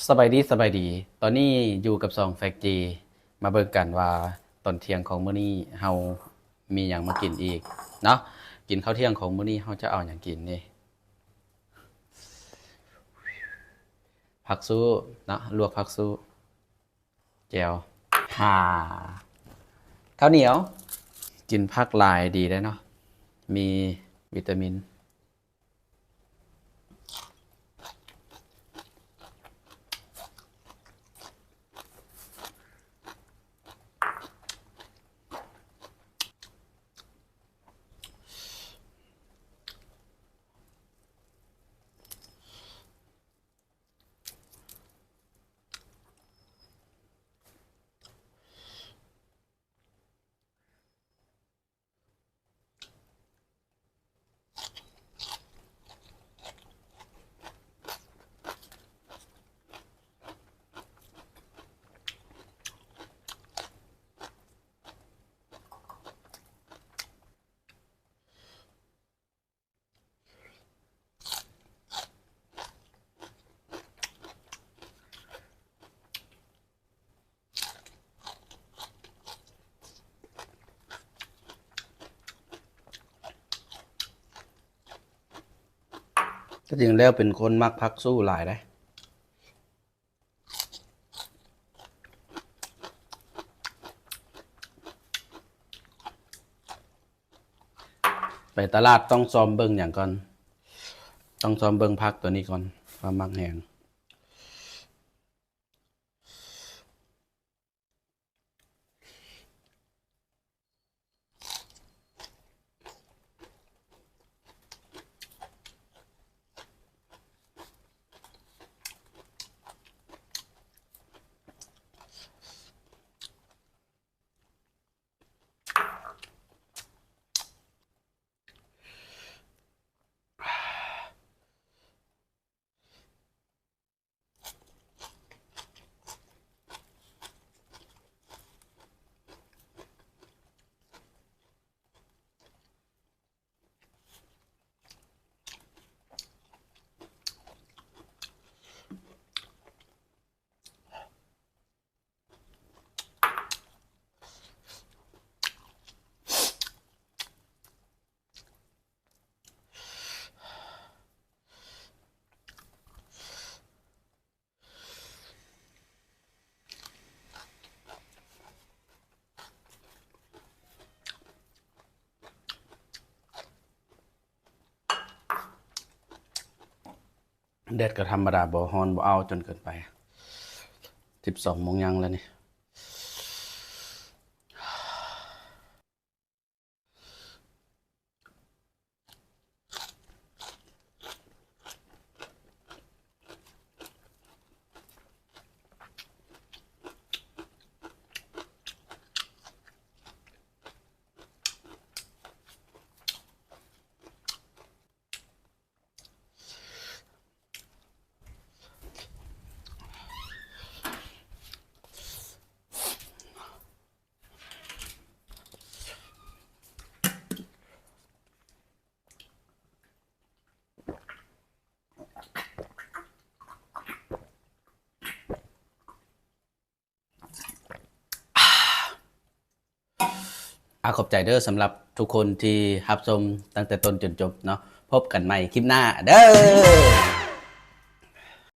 ສະບາຍດີ ສະບາຍດີ. ຕອນນີ້ຢູ່ກັບຊ່ອງແຟກຈີ ມາເບິ່ງກັນວ່າຕອນທ່ຽງຂອງມື້ນີ້ເຮົາມີຫຍັງມາກິນອີກເນາະ. ກິນເຂົ້າທ່ຽງຂອງມື້ນີ້ເຮົາຈະເອົາຫຍັງກິນນີ້? ຜັກຊູ້ເນາະ, ລວກຜັກຊູ້, ແຈ່ວ, ຫາ ເຂົ້າໜຽວ. ກິນຜັກຫຼາຍດີເດ້ເນາະ, ມີວິຕາມິນ. ທີ່ຈິງແລ້ວເປັນຄົນມັກຜັກຊູ້ຫຼາຍເດ້. ໄປຕະຫຼາດຕ້ອງຊອມເບິ່ງຫຍັງກ່ອນ, ຕ້ອງຊອມເບິ່ງຜັກຕົວນີ້ກ່ອນ ວ່າມັກແຮງ. ແດດກໍທຳມະດາ ບໍ່ຮ້ອນບໍ່ອ້າວຈົນເກີນໄປ. ສິບສອງໂມງຍັງແລ້ວນີ້. ອາ ຂອບໃຈເດີ ສຳລັບທຸກຄົນທີ່ຮັບຊົມຕັ້ງແຕ່ຕົ້ນຈົນຈົບເນາະ. ພົບກັນໃໝ່ຄລິບໜ້າເດີ.